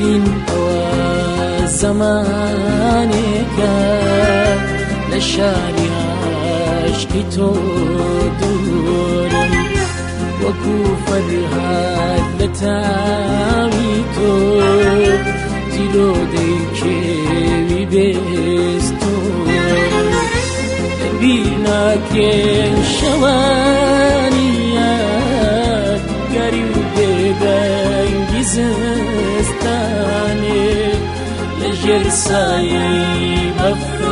شیرین ئەوە زەمانێکە لە شاری عاشقی تۆ دوورم، وەکو فەرهاد لە تاوی تۆ جیلۆدەی کێوی بێستۆرم. لەبیر ناکرێن شەوانی یادگاری و بێدەنگی زستانێ لەژێر سایەی بەفر و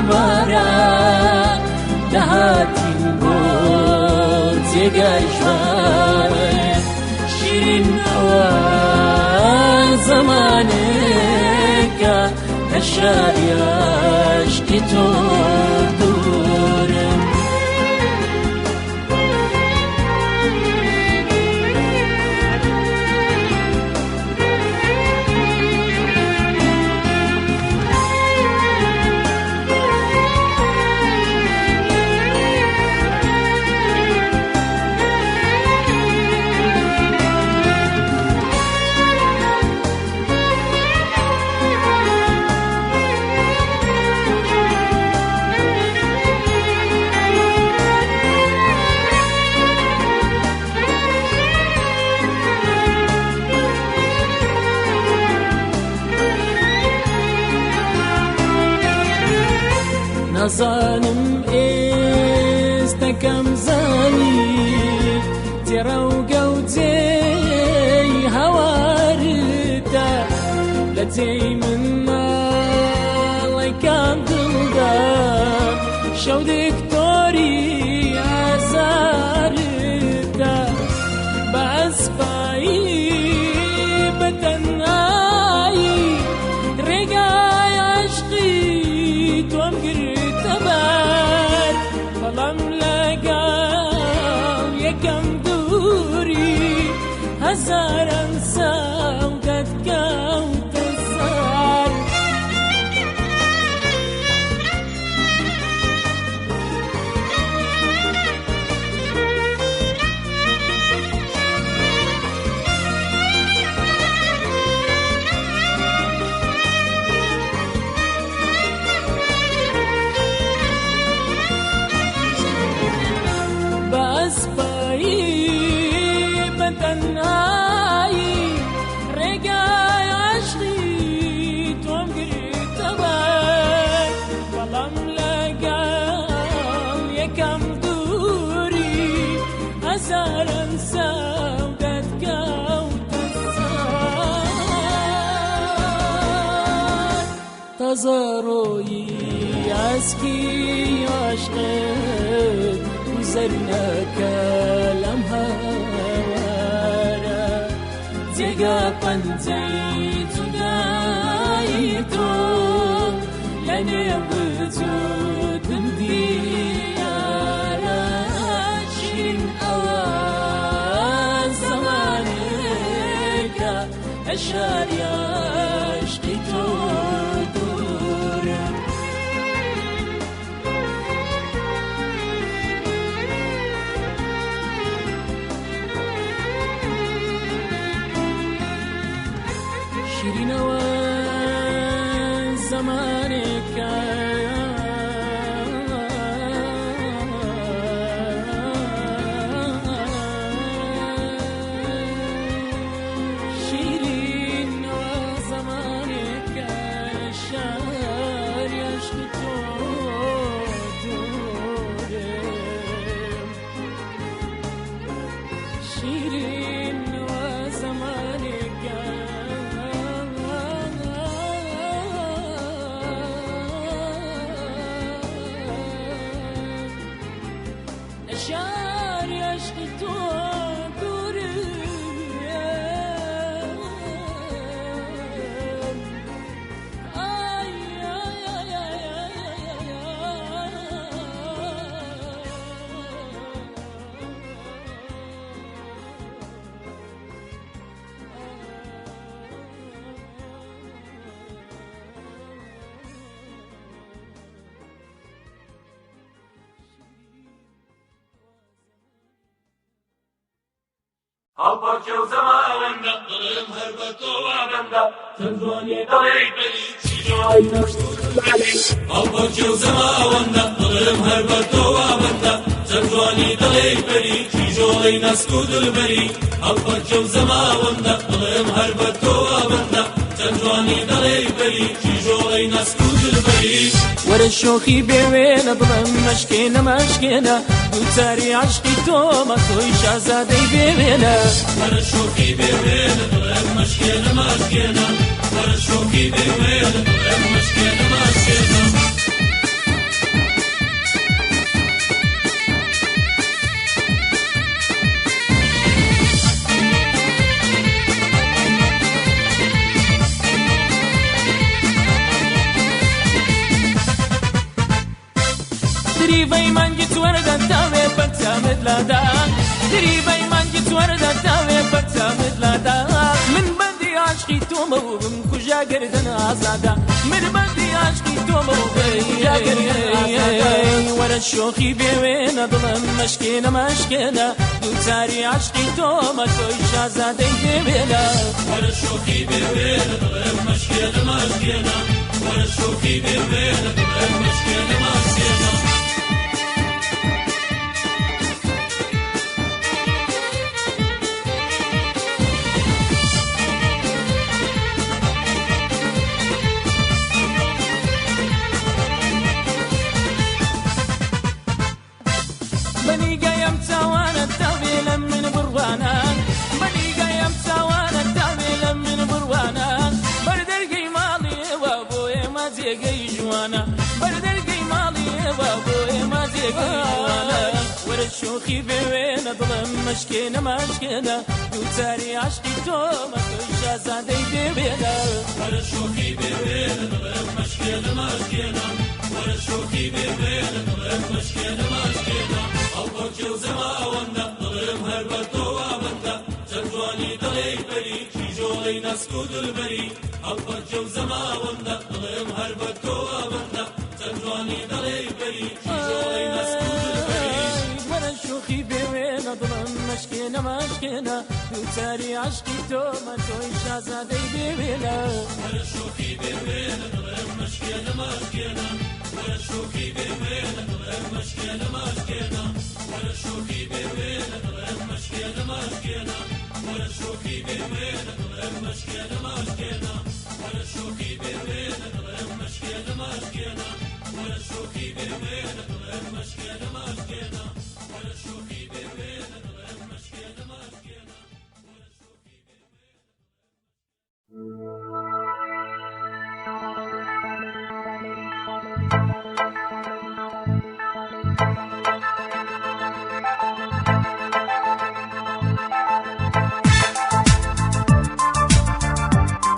باران دەهاتین بۆ جێگای ژوانێ. شیرین ئەوە زەمانێکە لە شاری عاشقی تۆ دوورم. نازانم ئێستەکەم زانی تێڕەوگە و جێی هەوارتە لە جێی من ماڵێکام دڵدا شەو دکتۆری ئازارتە. بە ئەسپایی بە تەنهایی ڕێگای عەشقی تۆم گرتە بەر، بەڵام لەگەڵ یەکەم دووری هەزاران ساو دەتکەوتە سەر. بە ئەسپایی بە تەنهایی ڕێگای عەشقی تۆم گرتە بەر، بەڵام لەگەڵ یەکەم دووری هەزاران ساو دەتکەوتە سەر. تازە ڕۆیی ئاسکی عاشقت گوزەر نەکە لەم هەوارە، جێگا پەنجەی جودایی تۆ لە نێو وجودم دیارە. شیرین ئەوە زەمانێکە لە شاری عاشقی تۆ دوورم. شیرینەوە زەمانێکە شیرینەوە زەمانێکە لە شاری عەشقی تۆ دوورم. شیرینەوە زەمانێکە لە شاری عەشقی تۆ دوورم. ئای ئای ئای ئای ئای ئای. هەڵپەڕکێ و زەماوەندە دڵم هەر بە تۆوە بەندە چەند جوانی دەڵێی پەری کیژۆڵەی نەسک و دلبەری. هەڵپەڕکێ و زەماوەندە دڵم هەر بە تۆوە بەندە چەند جوانی دەڵێی پەری کیژۆڵەی نەسک و دلبەری. هەڵپەڕکێ و زەماوەندە دڵم هەر بە تۆوە بەندە چەند جوانی دەڵێی پەری کیژۆڵەی نەسک و دلبەری. وەرە شۆخی بێ وێنە دڵم مەشکێنە مەشکێنە دووچاری عەشقی تۆمە تۆی شازادەی بێ وێنە. وەرە شۆخی بێ وێنە دڵم مەشکێنە مەشکێنە وەرە شۆخی بێ وێنە دڵم مەشکێنە مەشکێنە. دریڤەی مانگی چوەردە تاوێ پەرچامت لادا دریڤەی مانگی چوەردە تاوێ پەرچامت لادا من بەندی عاشقی تۆمە و بم کوژا گەردن ئازادە من بەندی عاشقی تۆمە و بم کوژا گەردن ئازادە وەرە شۆخی بێوێنە دڵم مەشکێنە مەشکێنە دووچاری عاشقی تۆمە تۆی شازادەی بێوێنە. وەرە شۆخی بێوێنە دڵم مەشکێنە مەشکێنە وەرە شۆخی بێوێنە دڵم مەشکێنە مەشکێنە. بەنیگایم چاوانە تاوێ لە من بڕوانە بەنیگایم چاوانە تاوێ لە من بڕوانە بەردەرگەی ماڵی ئێوە بۆ ئێمە جێگەی ژوانە بەردەرگەی ماڵی ئێوە بۆ ئێمە جێگەی ژوانە وەرە شۆخی بێوێنە دڵم مەشکێنە مەشکێنە دووچاری عاشقی تۆمە تۆی شازادەی بێوێنە. وەرە شۆخی بێوێنە دڵم مەشکێنە مەشکێنە وەرە شۆخی بێوێنە دڵم مەشکێنە مەشکێنە. هەڵپەڕکێ و زەماوەندە دڵم هەر بە تۆوە بەندە چەند جوانی دەڵێی پەری کیژۆڵەی نەسک و دلبەری. هەڵپەڕکێ و زەماوەندە دڵم هەر بە تۆوە بەندە چەند جوانی دەڵێی پەری کیژۆڵەی نەسک و دلبەری. وەرە شۆخی بێوێنە دڵم مەشکێنە مەشکێنە دووچاری عاشقی تۆمە تۆی شازادەی بێوێنە. وەرە شۆخی بێوێنە دڵم مەشکێنە مەشکێنە وەرە شۆخی بێوێنە دڵم مەشکێنە مەشکێنە وەرە شۆخی بێوێنە دڵم مەشکێنە مەشکێنە وەرە شۆخی بێوێنە دڵم مەشکێنە مەشکێنە وەرە شۆخی بێوێنە دڵم مەشکێنە مەشکێنە وەرە شۆخی بێوێنە دڵم مەشکێنە مەشکێنە وەرە شۆخی بێوێنە دڵم مەشکێنە مەشکێنە وەرە شۆخی بێوێنە.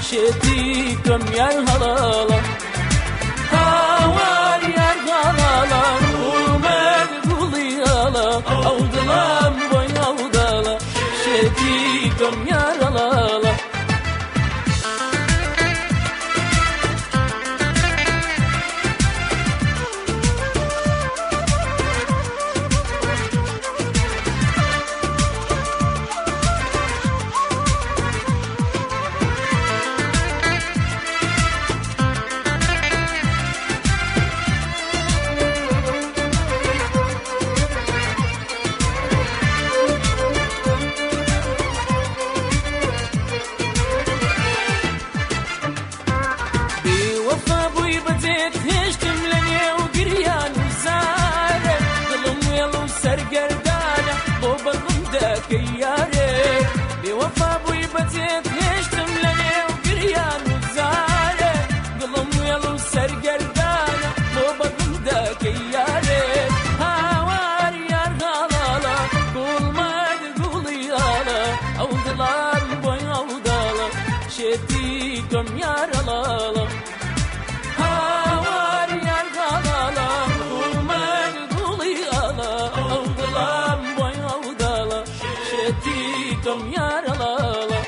شێتی تۆم یار هەڵاڵە هاوار یار هەڵاڵە گوڵمەت گوڵی هەڵە ئەو دڵم بۆی ئەوداڵە شێتی تۆم یار هەڵاڵە. دەکەی یارێ بێوەفا بووی بەجێت هێشتم لە نێو گریان و زارێ دڵم وێڵ و سەرگەردانە بۆ بەدڵ دەکەی یارێ هاوار یار غاڵاڵە گوڵمەد گوڵی ئاڵە ئەو دڵان بۆی ئەوداڵە شێتی تۆم یارەڵاڵە هاوار یار غاڵاڵە گوڵمەد گوڵی ئاڵە ئەو دڵان بۆی ئەوداڵە شێتی تۆم یارەڵاڵە.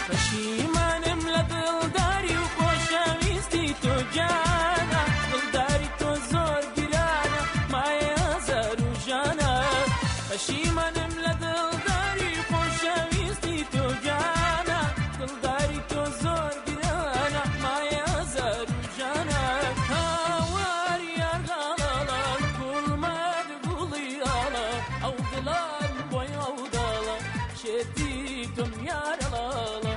پەشیمانم لە دڵداری و خۆشەویستی تۆ گیانە دڵداری تۆ زۆر گرانە مایە ئازار و ژانە پەشیمانم لە دڵداری و خۆشەویستی تۆ گیانە دڵداری تۆ زۆر گرانە مایە ئازار و ژانە هاوار یار غاڵاڵە گوڵمەد گوڵی ئاڵە ئەو دڵان بۆی ئەوداڵە شێتی تۆم یارەڵاڵە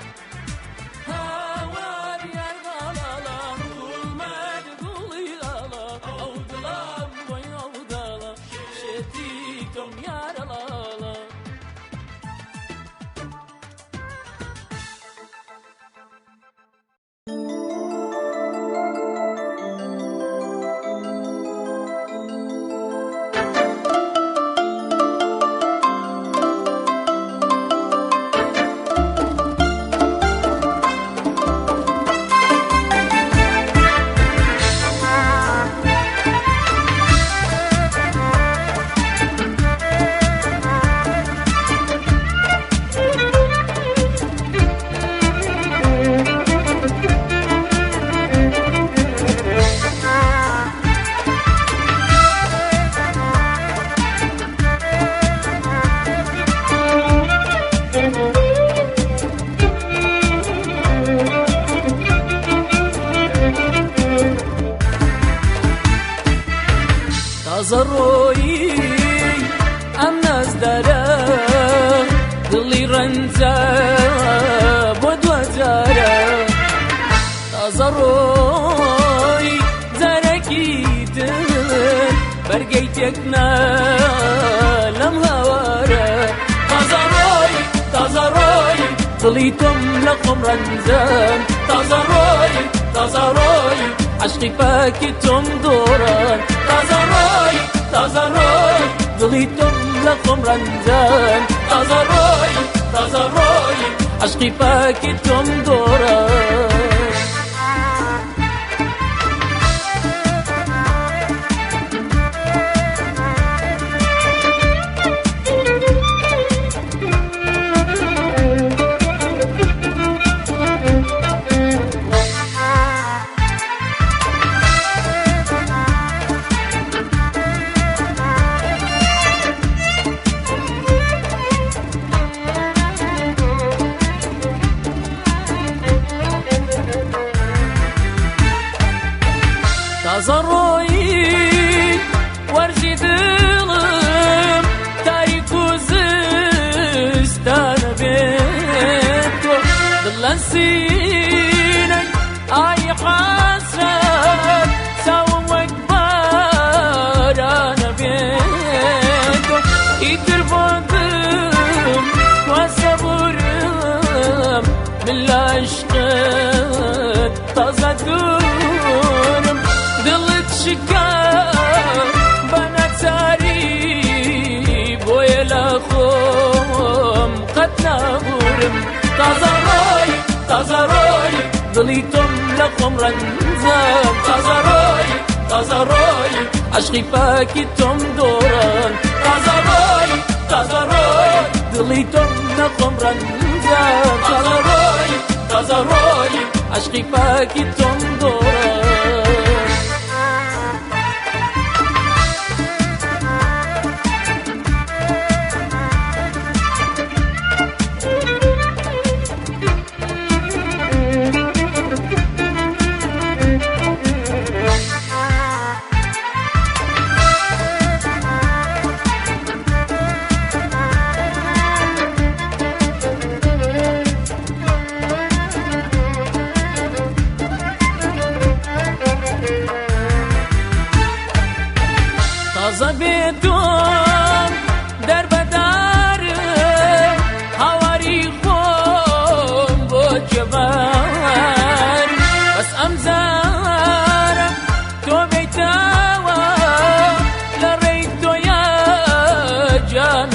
هاوار یار غاڵاڵە گوڵمەد گوڵی ئاڵە ئەو دڵان بۆی ئەوداڵە شێتی تۆم یارەڵاڵە. تازە ڕۆیی ئەم نازدارە دڵی ڕەنجە بۆ دوجارە تازە ڕۆی جارێکی تر بەرگەی تێکنا لەم هاوارە تازە ڕۆی تازە ڕۆی دڵی تۆم لە خۆم ڕەنجەم تازە ڕۆی تازە ڕۆی عەشقی پاکی تۆم دۆڕان تازە ڕۆی تازە ڕۆی دڵی تۆم لە خۆم ڕەنجەم تازە ڕۆی تازە ڕۆی عەشقی پاکی تۆم دۆڕان. تازە ڕۆیی وەرزی دڵم تاریک و زستانە بێت تۆ دڵەن سینەی ئای حەسرەت چاوم وەک بارانە بێت تۆ ئیتر بۆ دڵم وا سەبورم من لە عشقت تازە دوورم دڵت شکا بە ناچاری بۆیە لە خۆم قەت نابوورم تازە ڕۆی تازە ڕۆی دڵی تۆم لە خۆم ڕەنجەم تازە ڕۆی تازە ڕۆی عەشقی پاکی تۆم دۆڕان تازە ڕۆی تازە ڕۆی دڵی تۆم لە خۆم ڕەنجەم تازە ڕۆی تازە ڕۆی عەشقی پاکی تۆم دۆڕان.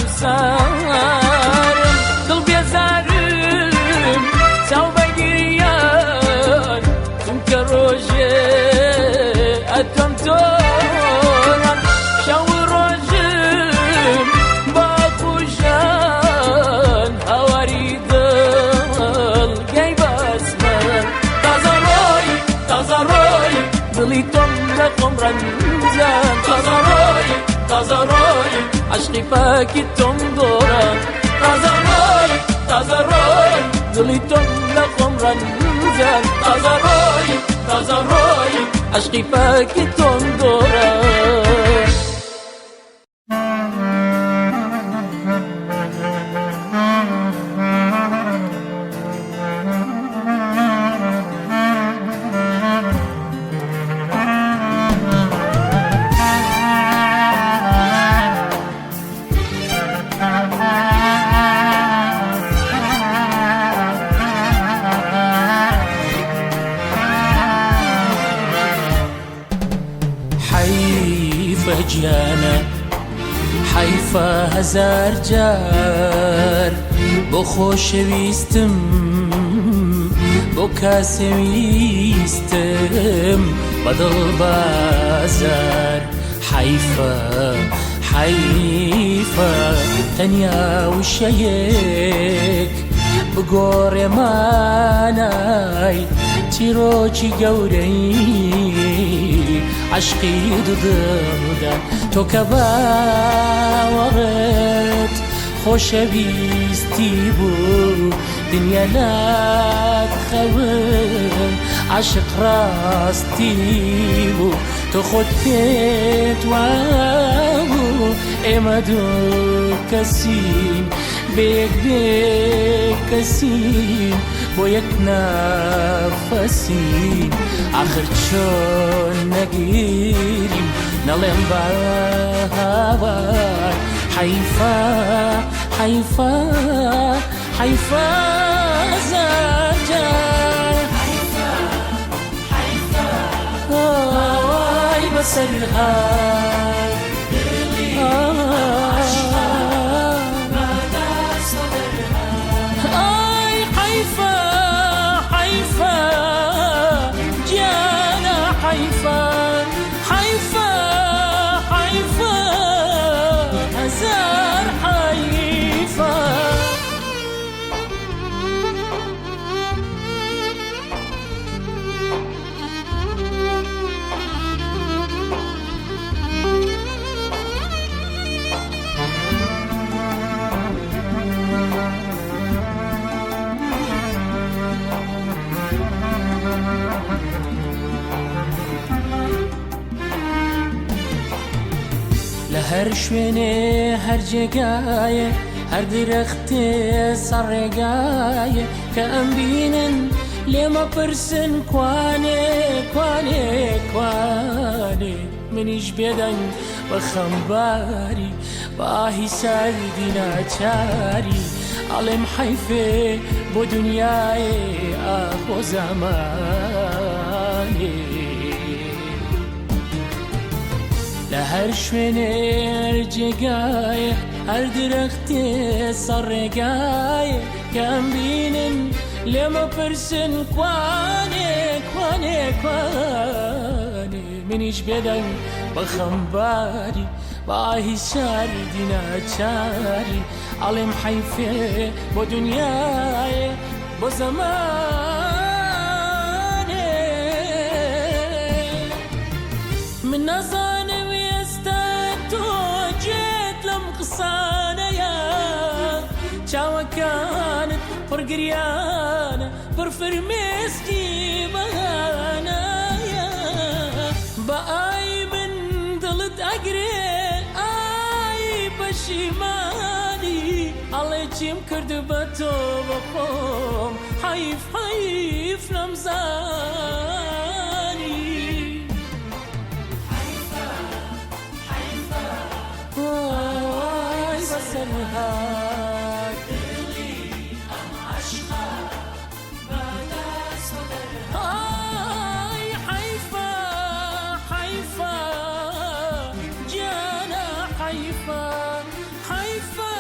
و سارم، دڵ بێزارم چاو بەگریان، چونکە ڕۆژێ ئەتۆم تۆران، شەو ڕۆژم باخوشان هاواری دڵ گەی بەسمن. تازە ڕۆی تازە ڕۆی دڵی تۆم لە خۆم ڕەنجان، تازە ڕۆی تازە ڕۆی عەشقی پاکی تۆم دۆڕان، تازە ڕۆی تازە ڕۆی دڵی تۆم لە خۆم ڕەنجان، تازە ڕۆی تازە ڕۆی عەشقی پاکی تۆم دۆڕان. حەیفە گیانە حەیفە هەزار جار، بۆ خۆشەویستم بۆ کاسەویستم بەدڵ بازار. حەیفە حەیفە تەنیا وشەیەک بگۆڕێ مانای چیرۆکی گەورەی عەشقی دوودڵدا. تۆ کە باوەڕت خۆشەویستی بوو، دنیا لات خەون عەشق ڕاستی بوو، تۆ خۆت پێت وابوو ئێمە دوو کەسین، بێک بێ کەسین بۆ یەک نەفەسین. ئاخر چۆن نەگیریم نەڵێم بە هاوار، حەیفە حەیفە حەیفە هەزار جار، ئای بەسەر هات. ئای حەیفە حەیفە گیانە حەیفە، حەیفە حەیفە هەزار حەیفە. لە هەر شوێنێ هەر جێگایە هەر درەختێ سەر ڕێگایە کە ئەم بینن لێمە پرسن کوانێ کوانێ کوانێ، منیش بێدەنگ بە خەمباری باهی سەردی ناچاری ئەڵێم حەیفێ بۆ دنیایێ ئاخ بۆ زەمانێ. لە هەر شوێنێ هەر جێگایە هەر درەختێ سەر ڕێگایە کە ئەم بینن لێمە پرسن کوانێ کوانێ کوانێ، منیش بێدەنگ بە خەمباری باهی سەردی ناچاری ئەڵێم حەیفێ بۆ دنیایێ بۆ زەمانێ. من نازانم ئێستا تۆ گوێت لەم قسانەیە، چاوەکانت پڕ گریانە پڕ فرمێسکی بەهانایە، بە ئای من دڵت ئەگرێ ئای پەشیمانی، ئەڵێ چیم کرد بە تۆ بە خۆم حەیف حەیف نەمزانی. ئای بەسەر هات ئای حەیفە حەیفە گیانە حەیفە حەیفە.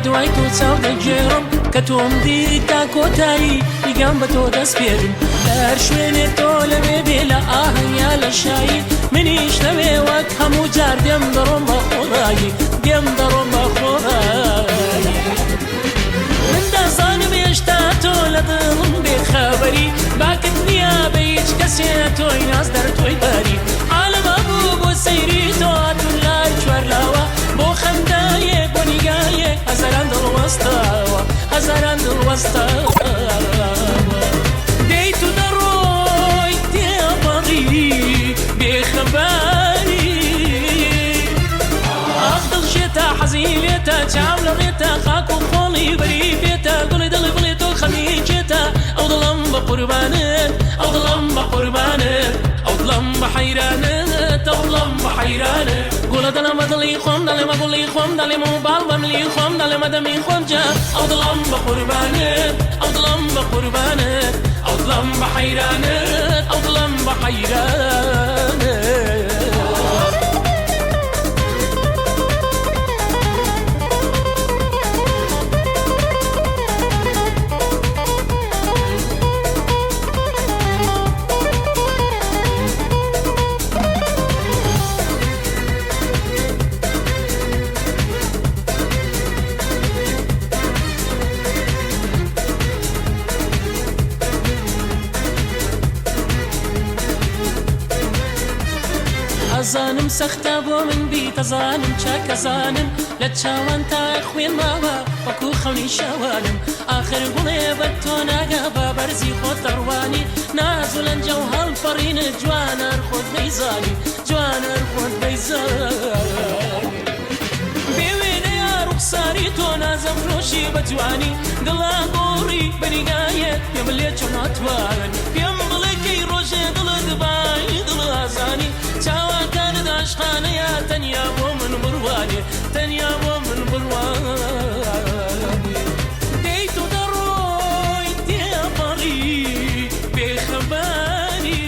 دوای تۆ چاو دەگێڕم، کە تۆم دی تا کۆتایی نیگام بە تۆ دەسپێرم. لە هەر شوێنێ تۆ لەوێ بێ، لە ئاهەنگ یا لە شایی، منیش لەوێ وەک هەموو جار دێم دەڕۆم بە خۆڕایی، دێم دەڕۆم بە خۆڕایی. من دەزانم هێشتا تۆ لە دڵم بێخەبەری، باکت نییە بە هیچ کەسێ تۆی نازدار تۆی بەری. عالم هەبوو بۆ سەیری تۆ هاتوون لای چوار لاوە، بۆ خەندایەک بۆ نیگایەک هەزاران دڵ وەستاوە، هەزاران دڵ وەستاوە. دێیت و دەڕۆی تێپەڕی بێخەبەری، ئاخ دڵ شێتە حەزی لێتە، چاو لە ڕێتە خاک و خۆڵی بەری پێتە، گوڵی دڵی بڵێ تۆ خەمی کێتە. ئەو دڵم بە قوربانت، ئەو دڵم بە قوربانت، ئەو دڵم بە حەیرانت، ئەو دڵم بە حەیرانت. گوڵە دڵم بە دڵی خۆم دەڵێمە گوڵی خۆم، دەڵێم و باڵ بە ملی خۆم، دەڵێمە دەمی خۆم جا. ئەو دڵم بە قوربانت، ئەو دڵم بە قوربانت، ئەو دڵم بە حەیرانت، ئەو دڵم بە حەیرانت. ئەزانم سەختە بۆ من بیت، ئەزانم چاکەزانم لە چاوان تا خوێن ماوە وەکو خەونی شەوانم. ئاخر گوڵێ بە تۆ ناگا بە بەرزی خۆت دەڕوانی، ناز و لەنجە و هەڵپەڕینت جوانەر خۆت دەیزانی، جوانەر خۆت دەیزانی. بێوێنەیە ڕوخساری تۆ نازە فرۆشی بە جوانی، دڵا گۆڕی بەنیگایەک پێم لێ چۆن ناتوانن. پێم بڵێ کەی ڕۆژێ دڵت بای دڵ ئازانی، چاوەکانت عاشقانەیە تەنیا بۆ من بڕوانێ، تەنیا بۆ من بڕوانێ. دێیت و دەڕۆی تێپەڕی بێخەبەری،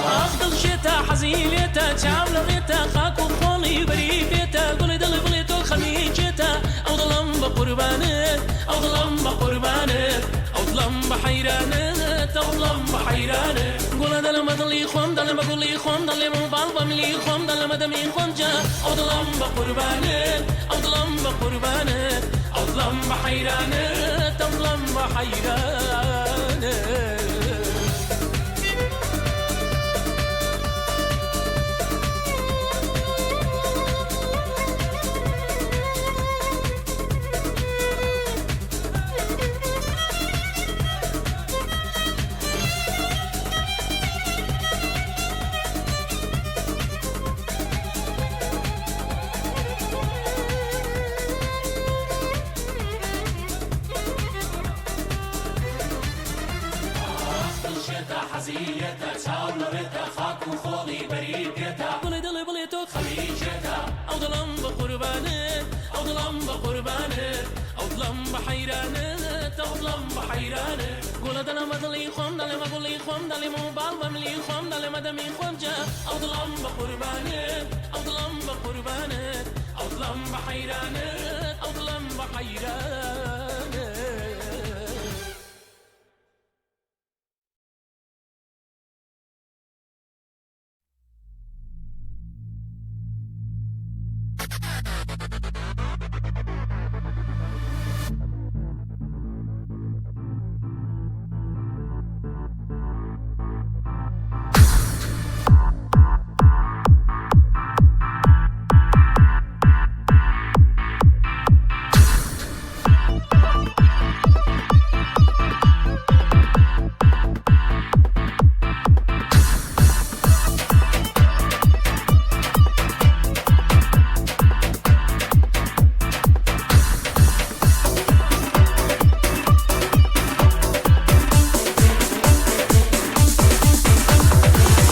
ئاخ دڵ شێتە حەزی لێتە، چاو لە ڕێتە خاک و خۆڵی بەری پێتە، گوڵی دڵی بڵێ تۆ خەمی کێتە. ئەو دڵم بە قوربانت، ئەو دڵم بە قوربانت، ئەو دڵم بە حەیرانت، ئەو دڵم بە حەیرانت. گوڵە دڵم بە دڵی خۆم دەڵێم بە گوڵی خۆم، دەڵێم و باڵ بە ملی خۆم، دەڵێمە دەمی خۆم جا. ئەو دڵم بە قوربانت، ئەو دڵم بە قوربانت، ئەو دڵم بە حەیرانت، ئەو دڵم بە حەیرانت. بڵێ دڵێ بڵێ تۆ خەمی کێتە. ئەو دڵم بە قوربانت، ئەو دڵم بە قوربانت، ئەو دڵم بە حەیرانت، ئەو دڵم بە حەیرانت. گوڵە دڵم بە دڵی خۆم دەڵێمە گوڵی خۆم، دەڵێم و باڵ بە ملی خۆم، دەڵێمە دەمی خۆم جا. ئەو دڵم بە قوربانت، ئەو دڵم بە قوربانت، ئەو دڵم بە حەیرانت، ئەو دڵم بە حەیرانت.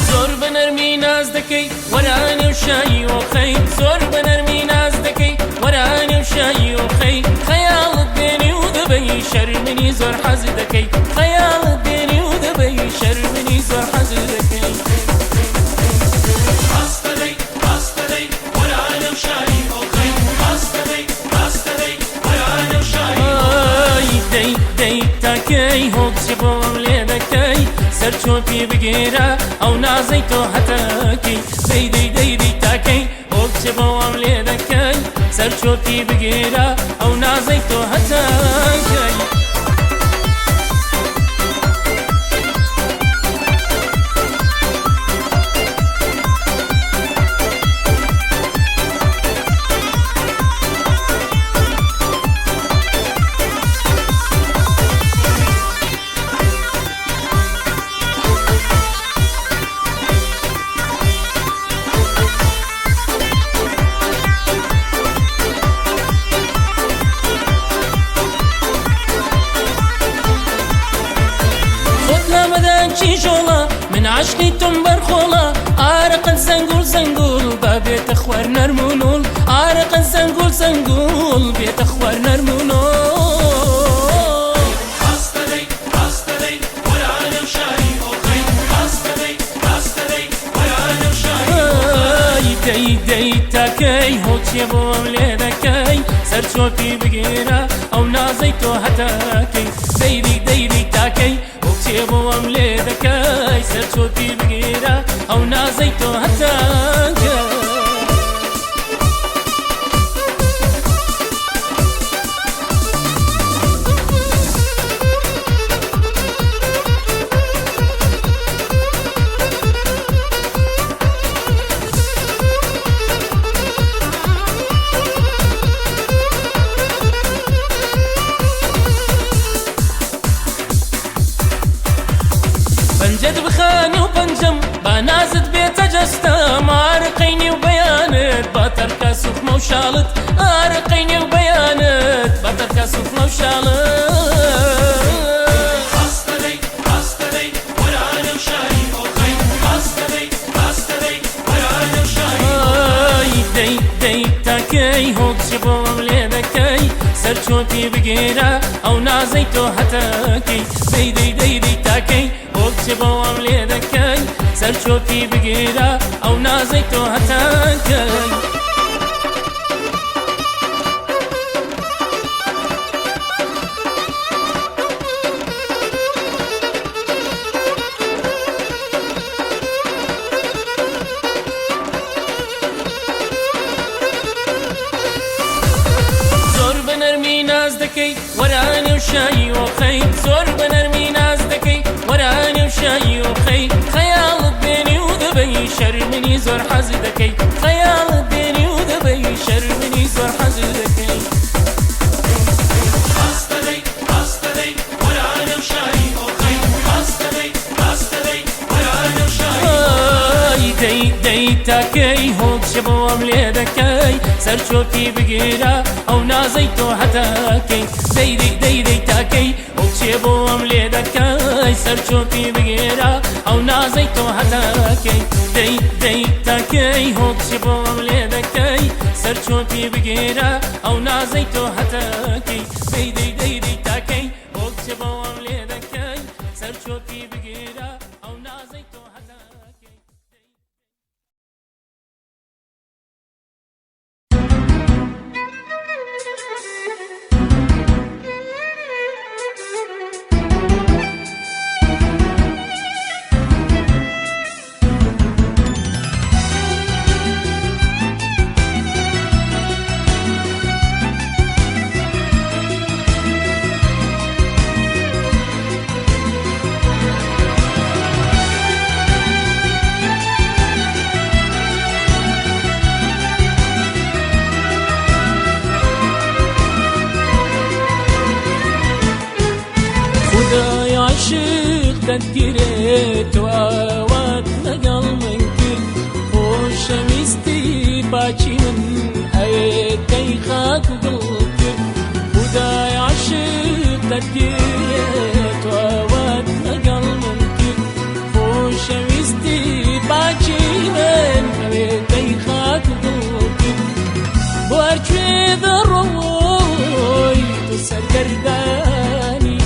زۆر بە نەرمی ناز دەکەی وەرانێ و شایی ئۆخەی، زۆر بە نەرمی ناز دەکەی وەرانێ و شایی ئۆخەی، خەیاڵت دێنی و دەبەی شەرمنی زۆر حەز دەکەی، خەیاڵت دێنی و دەبەی شەرمنی زۆر حەز دەکەی. ڕاستە دەی ڕاستە دەی وەرانێ و شایی ئۆخەی، ڕاستە دەی. سەرچۆپی بگێرە ئەو نازەی تۆ هەتەکەی دەی دەی دەی دەی تاکەی ئۆ کچێ بۆوام لێ دەکەی سەرچۆپی بگێرە ئەو نازەی تۆ هەتەکەی. خۆت لامەدە کیژۆڵە من عاشقی تۆم بەرخۆڵە ئارەقت زەنگوڵ زەنگوڵ با بێتە خوار نەرم و نوڵ ئارەقت زەنگوڵ زەنگوڵ بێتە خوار نەرم و نوڵ. ڕاستە دەی ڕاستە دەی وەرانە و شاری ئۆخەی ڕاستە دەی ڕاستە دەی وەرانە و شاری ئای دەی دەی تاکەی هۆچێ بۆم لێ دەکەی سەرچۆپی بگێرە ئەو نازەی تۆ هەتاکەی دەی دەی دەی دەی تاکەی هۆچێ بۆم لێ دەکەی سەرچۆپی بگێرە ئەو نازەی تۆ هەتاکەی. پەنجەت بخانی و پەنجەم با نازت بێتە جەستەم ئارەقەی نێو بەیانت با تەرکە سوخمە و شاڵت ئارەقەی نێو بەیانت با تەرکە سوخمە و شاڵت. ڕاستە دەی ڕاستە دەی وەرانە و شاری ئۆخەی ڕاستە دەی ڕاستە دەی وەرانە و شاری ئای دەی دەی تاکەی هۆکچێ بۆم لێ دەکەی سەرچۆپی بگێرە ئەو نازەی تۆ هەتەکەی دەی دەی دەی دەی تاکەی هۆکچێ بۆم لێ دەکەی سەرچۆپی بگێرە ئەو نازەی تۆ هەتەکەی. زۆر بە نەرمی ناز دەکەی وەرانێ و شایی ئۆخەی زۆر بە نەرمی ناز دەکەی وەرانێ و شایی ئۆخەی خەیاڵت دێنی و دەبەی شەرمنی زۆر حەز دەکەی خەیاڵت دێنی و دەبەی شەرمنی زۆر حەز دەکەی. ڕاستە دەی ڕاستە دەی وەرانە و شاری ئۆخەی ڕاستە دەی ڕاستە دەی وەرانە و شاری ئای دەی دەی تاکەی هۆکچێ بۆم لێ دەکەی سەرچۆپی بگێرە ئەو نازەی تۆ هەتاکەی دەی دەی دەی دەی تاکەی هۆکچێ بۆم لێ دەکەی سەرچۆپی بگێرە ئەو نازەی تۆ هەتاکەی دەی دەی تاکەی هۆکچێ بۆم لێ دەکەی سەرچۆپی بگێرە ئەو نازەی تۆ هەتاکەی دەی دەی دەی دەی تاکەی هۆکچێ بۆم لێ دەکەی سەرچۆپی بگێرە ئەو نازەی تۆ هەتاکەی. خدای عاشق دەتگیرێت تۆ ئاوات لەگەڵ من کرد خۆشەویستی پاکی من ئەوێتەی خاک و گڵ کرد خدای عاشق دەتگیرێت تۆ ئاوات لەگەڵ من کرد خۆشەویستی پاکی من ئەوێتەی خاک و گڵ کرد بۆ هەرکوێ دەڕۆی تۆ سەرگەردانی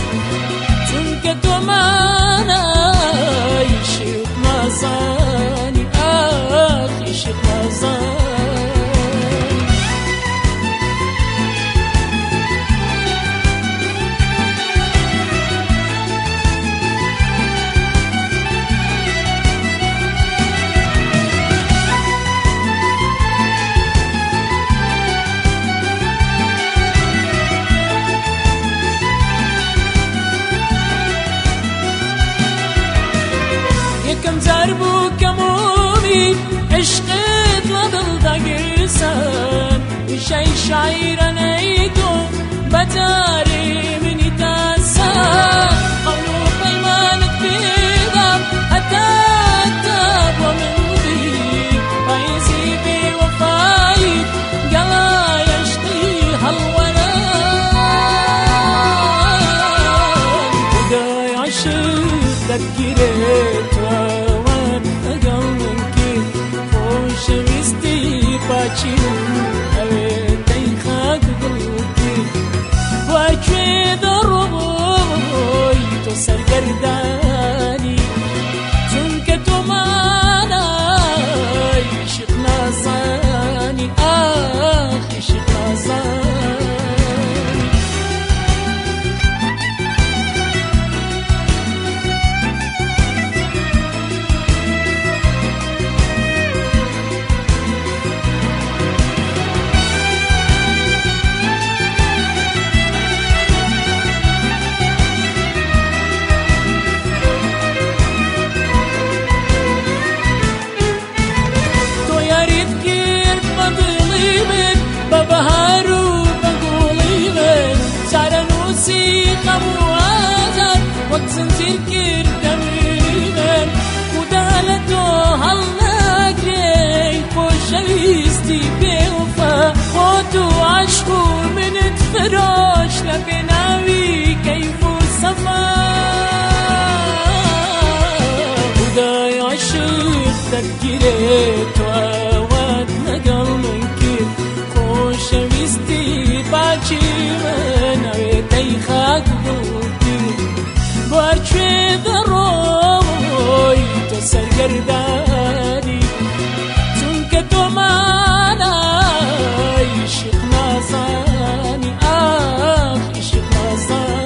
چونکە تۆ مانای شیق نازانی ئاخی شیق نازانی. یەکەم جار بوو کە مۆمی عشقت لە دڵدا گرسان وشەی شاعیرانەی تۆ بە جارێ منی تاسان قەول و پەیمانت پێدام هەتا تا بۆ من بی پاییزی بێوەفاییت گەڵای عشقی هەڵوەران خودای عشق دەتگیرێت تۆ ئەوەت لەگەڵ من کرد خۆشەویستی پاکی من ئەوێ تەی خاک گوڵ کرد وا کوێ دەڕۆی تۆ سەرگەردانی چونکە تۆ مانای عشق نازانی ئاخ عشق نازانی. تۆ یاریت کرد بە دڵی من بە بەهار و بە گوڵی من چارەنووسی خەم و ئازار وەک زنجیر کردە ملی من خودا لە تۆ هەڵناگرێ خۆشەویستی بێوەفا خۆت و عەشق و منت فرۆش لە پێناوی کەیف و سەفا خودای عشق دەتگیرێت تۆ ئەوەت لەگەڵ من کرد خۆشەویستی پاکی من ئەوێ تەی خاک گوڵ کرد بۆ هەرکوێ دەڕۆی تۆ سەرگەردانی چونکە تۆ مانای عشق نازانی ئاخ عشق نازانی.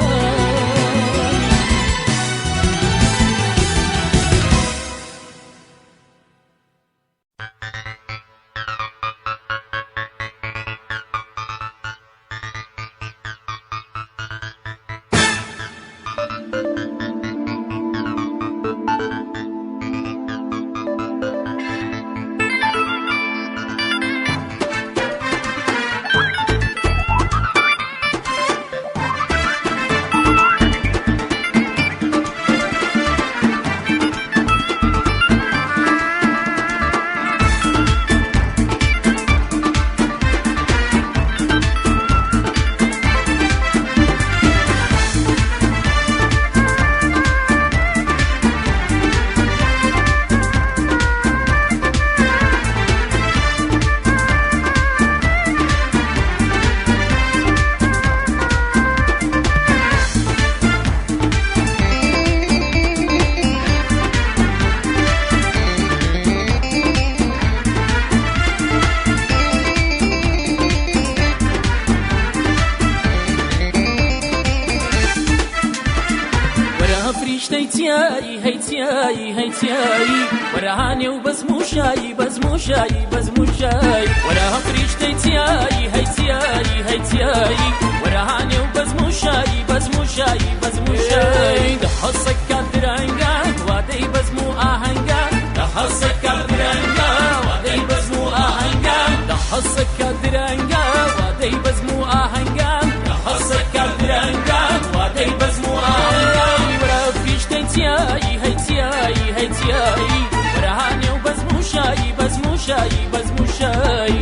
وەرە فریشتەی چیایی هەی چیایی هەی چیایی وەرە هانێ و بەزموشایی بەزموشایی بەزموشایی وەرە فریشتەی چیایی هەی چیایی هەی چیایی وەرە هانێ و بەزموشایی بەزموشایی بەزموشایی دەحەسەکە درەنگە وادەی بەزم و ئاهەنگە دەحەسەکە درەنگە وادەی بەزم و ئاهەنگە دەحەسەکە درەنگە وادەی بەزم و ئاهەنگە دەحەسەکە درەنگە وادەی بەزم و ئاهەنگە وەرە فریشتەی چیایی هەی چیایی هەی چیایی وەرە هانێ و بەزموشایی بەزموشایی بەزموشایی.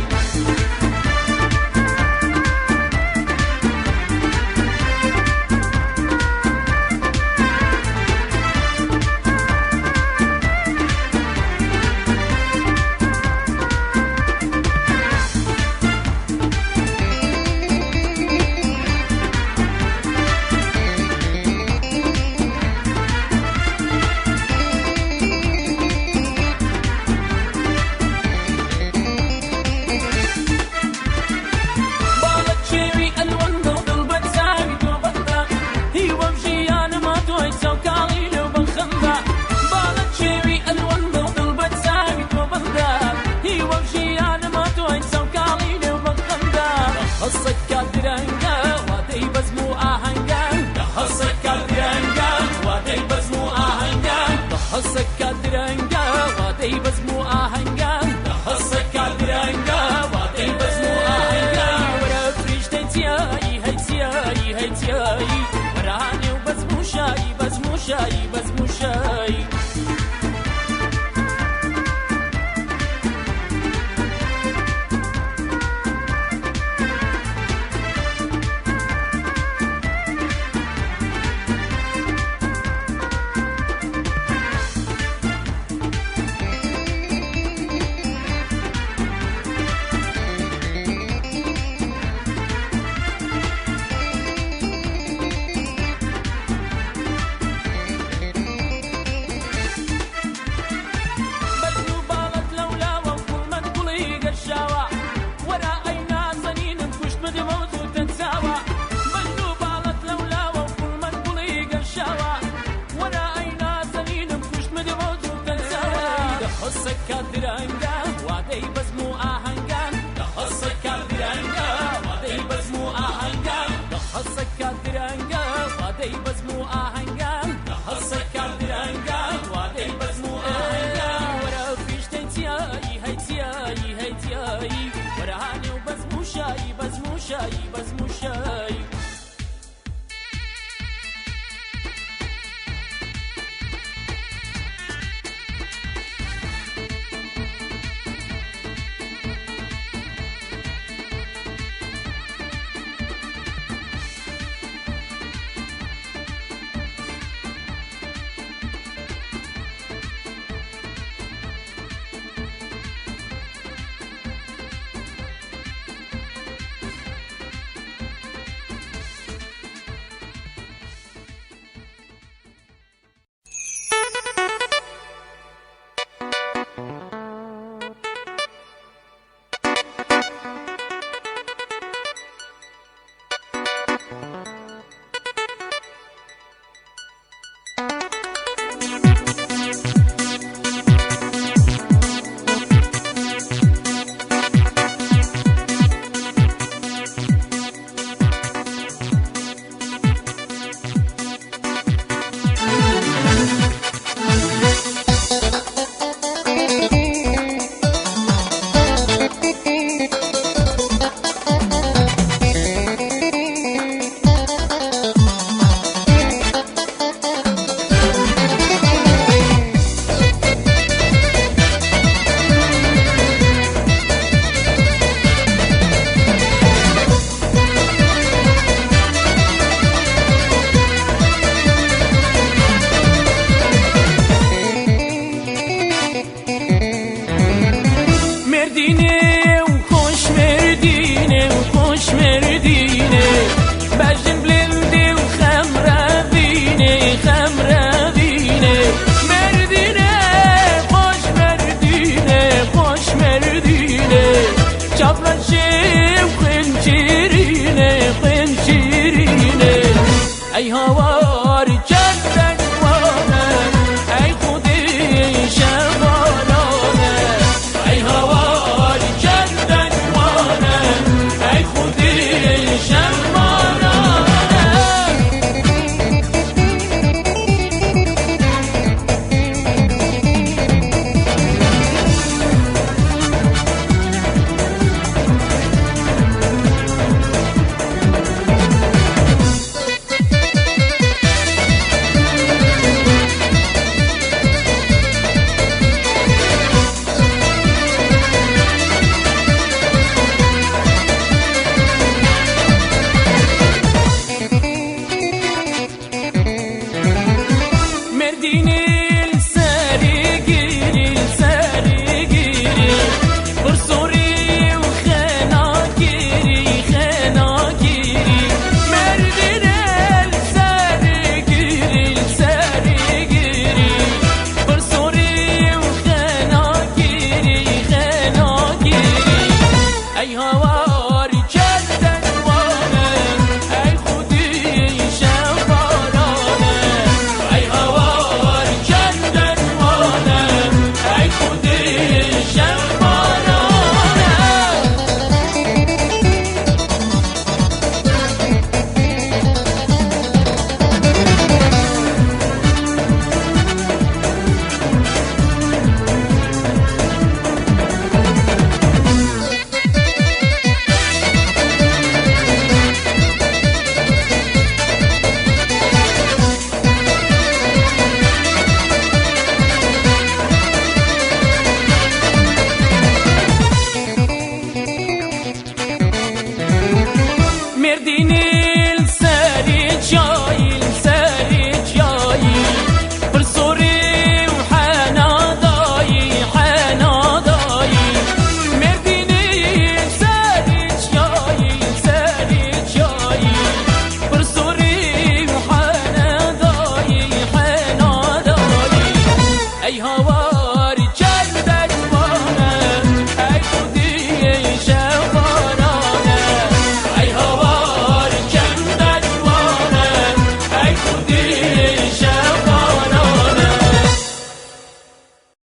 شایی بەزم و شایی.